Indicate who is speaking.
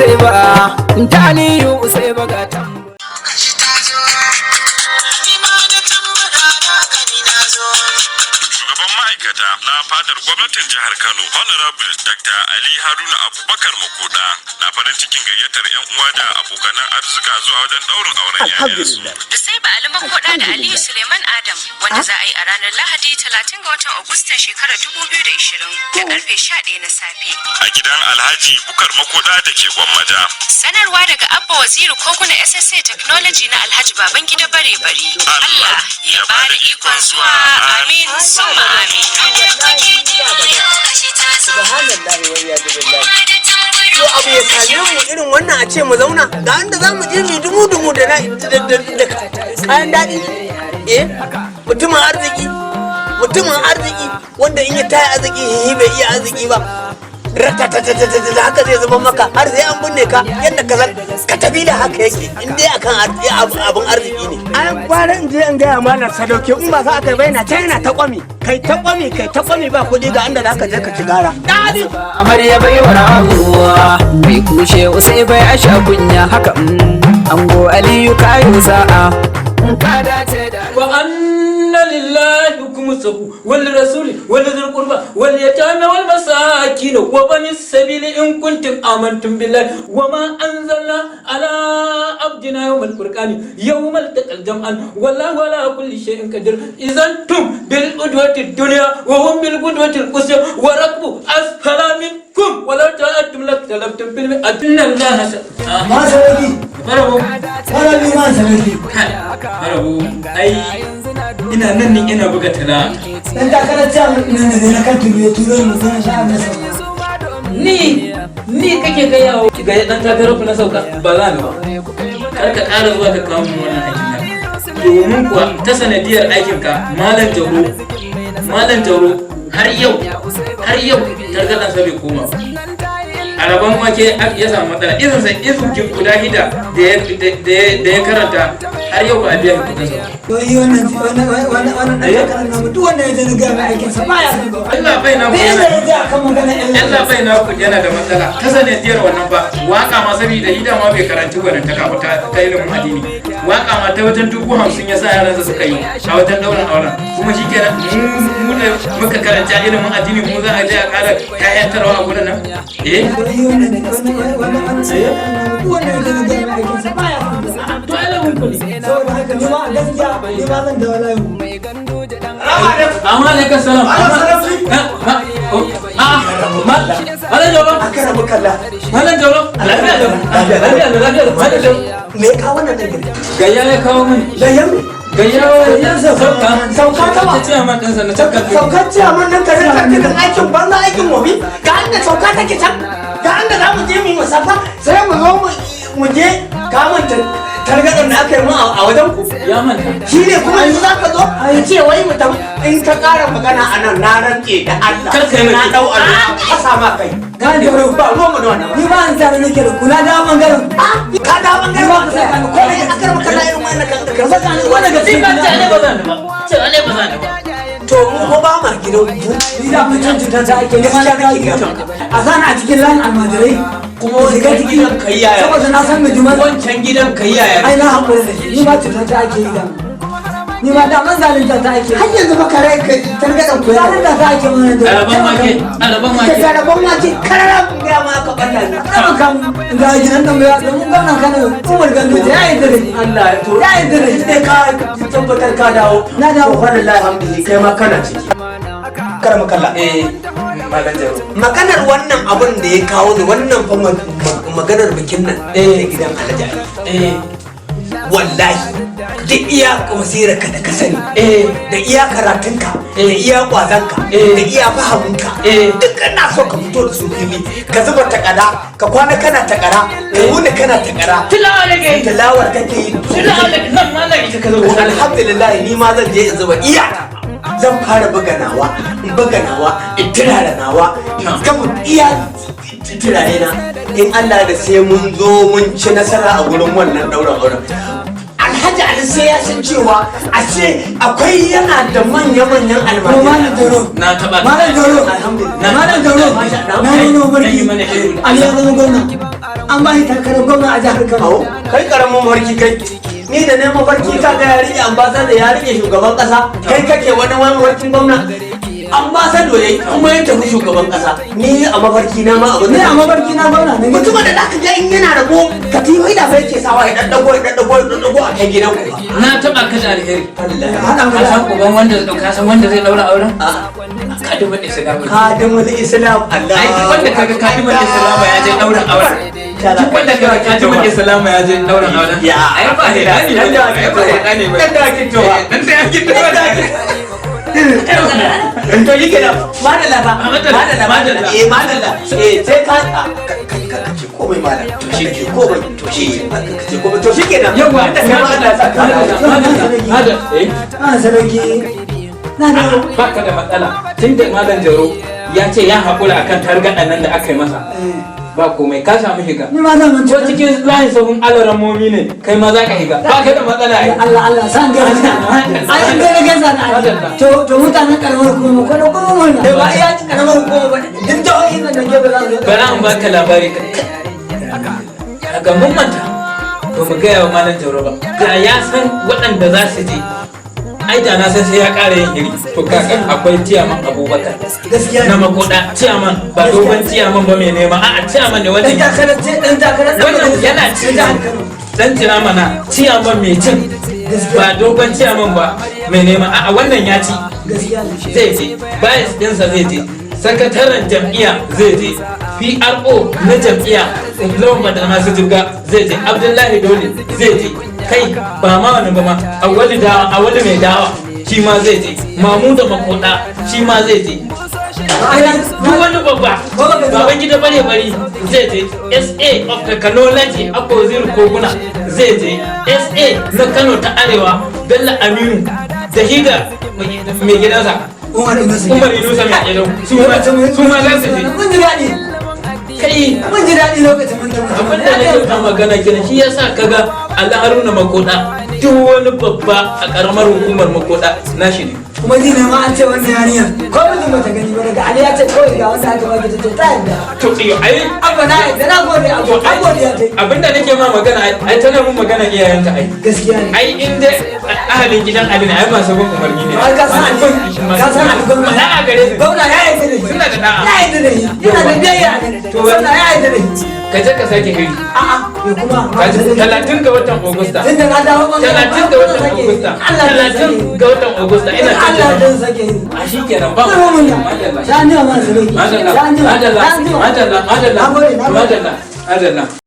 Speaker 1: Usaiba, ta Aliyu Usaiba ga
Speaker 2: Kashi ta zo, ni ma da tambura na gani na zo.
Speaker 3: Shugaban ma'aikata na fadar gwamnatin jihar Kano, Honorable Dr. Ali Haruna Abubakar Makoda, na farin cikin gayyatar 'yan uwa da abokanan arzika zuwa wajen daurin auren 'ya'yansu.
Speaker 4: Nusaiba Ali Makoda da Aliyu Suleiman Adam, wanda za a yi a ranar Lahadi 30 ga watan Agustan shekarar 2020 da karfe 11 na safe.
Speaker 3: A gidan Alhaji Bukar Makoda da ke Gwammaja.
Speaker 4: Sanarwa daga Abba Waziri Koguna SSA Technology na Alhaji Babangida Bare Bari. Allah ya bada ikon zuwa, amin summa amin.
Speaker 2: Kashi ta zo,
Speaker 5: Subhanallahi wa iyadu billahi.
Speaker 2: ma da tambura.
Speaker 5: To, abu ya same mu irin wannan, a ce mu zauna ga inda za mu je mu dumu dumu da da kayan daɗi. Eh, mutumin arziki, mutumin arziki wanda in ya taya arziki hihi bai iya arziki ba, ratatatatata haka zai zama maka har sai an binne ka yadda ka san ka tafi da haka yake, in dai akan abin arziki ne.
Speaker 6: An gwara in je in gaya Malam Sadauki, in ba za a kai ba yana can yana ta kwami, kai ta kwami, kai ta kwami, ba kuɗi, ga inda za ka je ka ci gara. Daɗi.
Speaker 1: Amarya baiwar abuwa mai kushe Usaiba ya sha kunya haka. Ango Aliyu, kayo sa'a, ka dace da
Speaker 7: وأن لله خمسه وللرسول ولذي القربى واليتامى والمساكين وبني السبيل إن كنتم آمنتم بالله وما أنزلنا على عبدنا يوم الفرقان يوم التقى الجمعان والله على كل شيء قدير. إذا أنتم بالعدوة الدنيا وهم بالغدوة القصوى والركب أسفل منكم ولو تواعدتم لاختلفتم في الميعاد إن الله
Speaker 6: Ma Sadauki.
Speaker 7: Marabu.
Speaker 6: Malami ma Sadauki.
Speaker 7: Marabu, ai ina nan ne ina buga tala.
Speaker 6: Dan takarar ciyaman ɗin nan da na kan turo ya turo mu zan sha na sauka.
Speaker 7: Ni kake gaya wa ga dan takarar ku na sauka? Ba za ni ba. Kar ka ƙara zuwa ka kawo min wannan aikin nan. Domin kuwa ta sanadiyar aikin ka, Malam Jauro, Malam Jauro har yau targaɗan sa bai koma ba. A rabon wake ya samu matsala, izin sa izu guda hida da ya karanta, har yau ba a biya shi kuɗin sa ba.
Speaker 6: To, yi wannan dan takarar namu, duk wanda ya je na gaya mai aikin sa baya son ba.
Speaker 7: Allah bai na
Speaker 6: Me yasa ya je akan magana yan
Speaker 7: Allah bai na ku yana da matsala ta sanadiyar wannan ba waka ma, saboda hida ma bai karanci gwanantaka ba ta ilimin addini. Waka ma ta wajen 50,000 ya sa yaransa suka yi a wajen daurin auren. Kuma shi kenan, mu da muka karanci ilimin addini, mu za a je a kara kayantarwa a gurin nan, eh?
Speaker 6: To, yi wannan dan takarar namu, duk wanda ya je na gaya mai aikin sa baya son ba.
Speaker 7: To, ai lamun ku ne.
Speaker 6: Saboda haka ni ma a gaskiya ni ma zan dawo layin ku.
Speaker 7: Amma alaikum salam. Malam Jauro.
Speaker 5: Aka rabu kalla.
Speaker 7: Malam Jauro, lafiya da lafiya da lafiya da Malam Jauro.
Speaker 5: Me ya kawo wannan nan gari?
Speaker 7: Gayya ya kawo mini.
Speaker 5: Gayyan me?
Speaker 7: Gayya sauka.
Speaker 5: Sauka ta wa?
Speaker 7: Ta ce man ɗansa na cakka.
Speaker 5: Saukar ciyaman nan garin tantirin aikin banza aikin wofi. Ga inda sauka take can, ga inda za mu je mu yi musafa, sai mu zo mu je. Ka manta targaɗin da aka yi mu a wajen ku?
Speaker 7: Ya manta.
Speaker 5: Shi ne kuma yanzu za ka zo ka ce wai mu tafi? In ka ƙara magana a nan, na rantse da Allah
Speaker 7: Kar ka yi
Speaker 5: sai na
Speaker 7: mai.
Speaker 5: ɗau allo fasa ma kai.
Speaker 6: Gane.
Speaker 5: Ba ruwan mu da wannan.
Speaker 6: Ni ba an tsara nake da kula da bangaren.
Speaker 5: Ka da bangaren.
Speaker 6: Ba ka saka ni
Speaker 5: ko ne akar maka na irin wannan kan
Speaker 6: Ka saka ni wanda ga
Speaker 7: Ni ba ta ne ba zan ba. Ce ne ba zan ba.
Speaker 5: To, mu ko ba ma gidan ku.
Speaker 6: Ni da mun cuta ta ake, ni ma na
Speaker 5: Gaskiya nake
Speaker 6: gaya. A zana a cikin layin almajirai.
Speaker 8: Kuma
Speaker 6: shiga
Speaker 8: wancan
Speaker 6: ciki
Speaker 8: gidan kai yaya?
Speaker 6: Saboda na san mai juma.
Speaker 8: Wancan gidan kai yaya?
Speaker 6: Ai na haƙura da shi, ni ma cuta ta ake yi da. Ni ma da man zalunta ta ake.
Speaker 5: Har yanzu ba kare ka targaɗin ku.
Speaker 6: Zalunta ta ake mana da.
Speaker 7: Araban wake, araban
Speaker 5: Da
Speaker 7: wake.
Speaker 5: Jaraban wake karara gaya ma aka ɓata ni.
Speaker 6: Taimaka mu ga gidan nan mai domin gwamnan Kano Umar Ganduje ya yi dare.
Speaker 5: Allah ya to
Speaker 6: Ya yi dare.
Speaker 5: Ne ka tabbatar ka dawo?
Speaker 6: Na dawo.
Speaker 5: To, wallahi alhamdulillah, kai ma kana ciki. Karama kalla.
Speaker 7: Eh, Malam Jauro.
Speaker 5: Maganar wannan abun da ya kawo ni wannan fa maganar bikin nan eh gidan Alhaji Ali.
Speaker 7: Eh.
Speaker 5: Wallahi duk iya wasirarka da ka sani, da iya karatunka, da iya kwazanka, da iya fahiminka, duk ina so ka fito da su fili, ka zuba takara, ka kwana kana takara, ka wuni kana takara.
Speaker 7: Tilawa nake yi.
Speaker 5: Tilawar kake yi.
Speaker 7: Tilawa nake nan, malam, ita ka zo.
Speaker 5: Alhamdulillah, ni ma zan je in zuba iya, zan fara buga nawa, in buga nawa, in turara nawa, in gama iya turare na. In Allah da sai mun zo mun ci nasara a gurin wannan ɗaurin auren. Alhaji Ali sai ya san cewa ashe akwai yana da manya-manyan
Speaker 6: Malam
Speaker 5: almajirai.
Speaker 6: Jauro.
Speaker 7: Na taba.
Speaker 6: Malam Jauro.
Speaker 5: Alhamdulillah.
Speaker 6: Malam Jauro. Na yi
Speaker 7: Na yi
Speaker 6: mafarki.
Speaker 7: mana ihu.
Speaker 6: Ali ya zama gwamna.
Speaker 8: An ba shi takarar gwamna a jihar Kano.
Speaker 5: Kai karamin mafarki kai. Ni da ne mafarki ka ga ya rike ambassador, ya rike shugaban kasa, kai kake wani wani mafarkin gwamna. Ambassador yayi kuma ya tafi shugaban kasa. Ni a mafarki na ma abin
Speaker 8: Ni a mafarki na gwamna ne.
Speaker 5: Mutumin da zaka ga in yana rabo katifa da fa yake sawa ya daddago ya daddago ya daddago a kai gidan ku.
Speaker 7: Na taba ka da alheri.
Speaker 8: Haɗa mu
Speaker 7: Ka
Speaker 8: da
Speaker 7: san uban wanda ka san wanda zai daura auren? Kadimul Islam.
Speaker 5: Kadimul Islam, Allah.
Speaker 7: Ai duk wanda kaga Kadimul Islam ya je daura auren. Duk wanda kaga Kadimul Islam ya je daura auren.
Speaker 5: Ya.
Speaker 7: Ai ba hedani ne. Ai ba hedani ba.
Speaker 5: Dan da ake towa.
Speaker 7: Dan da ake towa.
Speaker 5: To yi kenan, madalla fa, madalla, madalla, eh, madalla, eh, sai ka ka ka ce komai malam, to shi ke komai, to shi ka ce komai, to shi kenan.
Speaker 7: Yawwa,
Speaker 5: da kai ma Allah ya saka.
Speaker 7: Madalla. Eh.
Speaker 8: Ana sadauki. Na dawo.
Speaker 7: Baka da matsala tun da Malam Jaro ya ce ya haƙura akan targaɗan nan da aka yi masa, ba komai, ka samu higa.
Speaker 8: Ni ma zan mance.
Speaker 7: Ko cikin layin sahun alarammomi ne, kai ma za ka higa, ba ka da matsala ai.
Speaker 8: Allah, Allah san ga ai an ga gaza na Ali. To mutanen karamar hukuma ko da kuma mun
Speaker 5: Da ba iya karamar hukuma ba, duk jihohin nan da ke ba za su
Speaker 7: Bari an baka labari ka ga mun manta ba mu gaya wa Malam Jauro ba, da ya san waɗanda za su je, ai da na san sai ya ƙara yin iri. To kakan akwai ciyaman Abubakar
Speaker 8: Gaskiya
Speaker 7: na Makoda, ciyaman ba dogon ciyaman ba mai nema, a'a, ciyaman ne
Speaker 8: Dan
Speaker 7: wannan
Speaker 8: takarar ce, dan takarar dan
Speaker 7: wannan
Speaker 8: majalisa.
Speaker 7: yana cin
Speaker 8: Jihar Kano.
Speaker 7: dan jira mana, ciyaman mai cin, ba dogon ciyaman ba mai nema, a'a, wannan ya ci.
Speaker 8: Gaskiya ne.
Speaker 7: Zai je, bias ɗinsa zai je, sakataren jam'iyya zai je, PRO na jam'iyya Lawan Badar masu jirga zai je, Abdullahi Dole zai je, kai ba ma wani ba ma, Awali Dawa, Awali mai dawa shi ma zai je, Mamu da Makoda shi ma zai je, duk wani babba, Baban Gida Bare Bari zai je, SA of Technology Akozir Koguna zai je, SA na Kano ta Arewa Bello Aminu da hida mai gidansa
Speaker 8: Umar Inusa.
Speaker 7: Umar Inusa mai gidan su ma za su je.
Speaker 8: Mun ji daɗi.
Speaker 7: Kai,
Speaker 8: Mun ji daɗi lokacin mun tafi.
Speaker 7: Abin da nake ta magana kenan, shi yasa kaga Allah Haruna Makoda, duk wani babba a karamar hukumar Makoda nashi ne.
Speaker 8: Kuma ji ne ma an ce wannan yarinyar ko mutum bata gani ba, daga Ali ya ce kawai ga wanda aka baki, ta ce ta yarda.
Speaker 7: To iyo ai.
Speaker 8: Abba na yarda, na gode abu,
Speaker 7: To
Speaker 8: an gode ya tai.
Speaker 7: Abinda nake ma magana, ai tana mun magana iyayenta ai.
Speaker 8: Gaskiya ne.
Speaker 7: Ai in dai ahalin gidan Ali ne, ai masu bin umarni ne.
Speaker 8: Ai ka san Ali, ka san Ali gwamna.
Speaker 7: Da'a gare su.
Speaker 8: Gwamna ya yarda da shi.
Speaker 7: Suna da da'a.
Speaker 8: Ya yarda da shi. Yana da biyayya a gare.
Speaker 7: To
Speaker 8: Gwamna ya yarda da shi.
Speaker 7: Ka je ka sake hiri.
Speaker 8: A'a, me kuma?
Speaker 7: Ka ji 30 ga watan Agusta.
Speaker 8: Tunda na dawo bangaren
Speaker 7: 30 ga watan Agusta.
Speaker 8: Allah ya
Speaker 7: 30 ga watan Agusta ina
Speaker 8: Allah
Speaker 7: can.
Speaker 8: ya sake yi.
Speaker 7: A shikenan ba.
Speaker 8: Zama mun da.
Speaker 7: Madalla.
Speaker 8: Sha ne ma su
Speaker 7: Madalla.
Speaker 8: Sha ne.
Speaker 7: Madalla.
Speaker 8: Sha ne.
Speaker 7: Madalla. Madalla.
Speaker 8: Na gode, na gode.
Speaker 7: Madalla. Madalla.